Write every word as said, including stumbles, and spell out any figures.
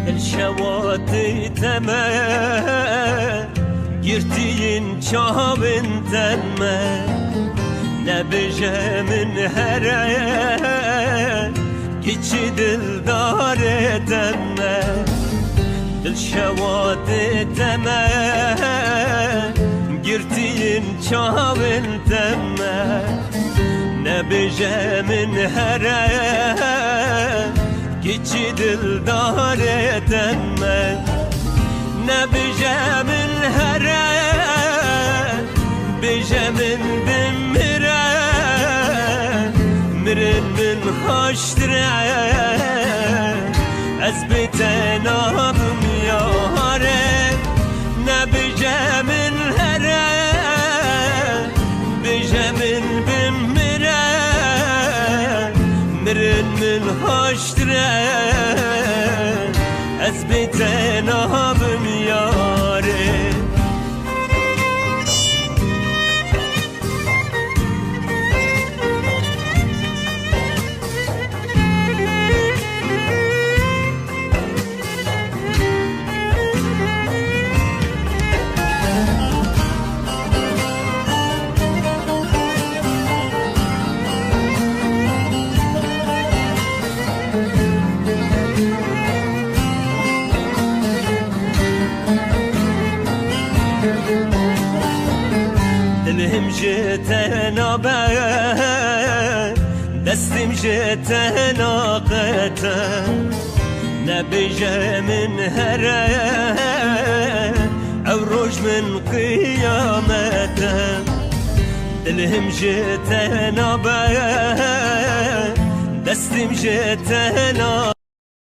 Dil şewatê te me, girtiyên çavên te me. Nebêje min here, kiçî dildarê te me. Dil şewatê te me, girtiyên çavên te me. Nebêje min here, kiçî dildarê te me. Nebêje min here, bêje min bimire. Mirin min xweştir e, ez bê te nabim yare. Nebêje min here, bêje min bimire. Mirin min xweştir e, ez bê te nabim yare. Dilê min ji te nabe, destê min ji te naqete. Nebêje min here, ew roj min qiyamet e. Dilê min ji te nabe, destê min ji te na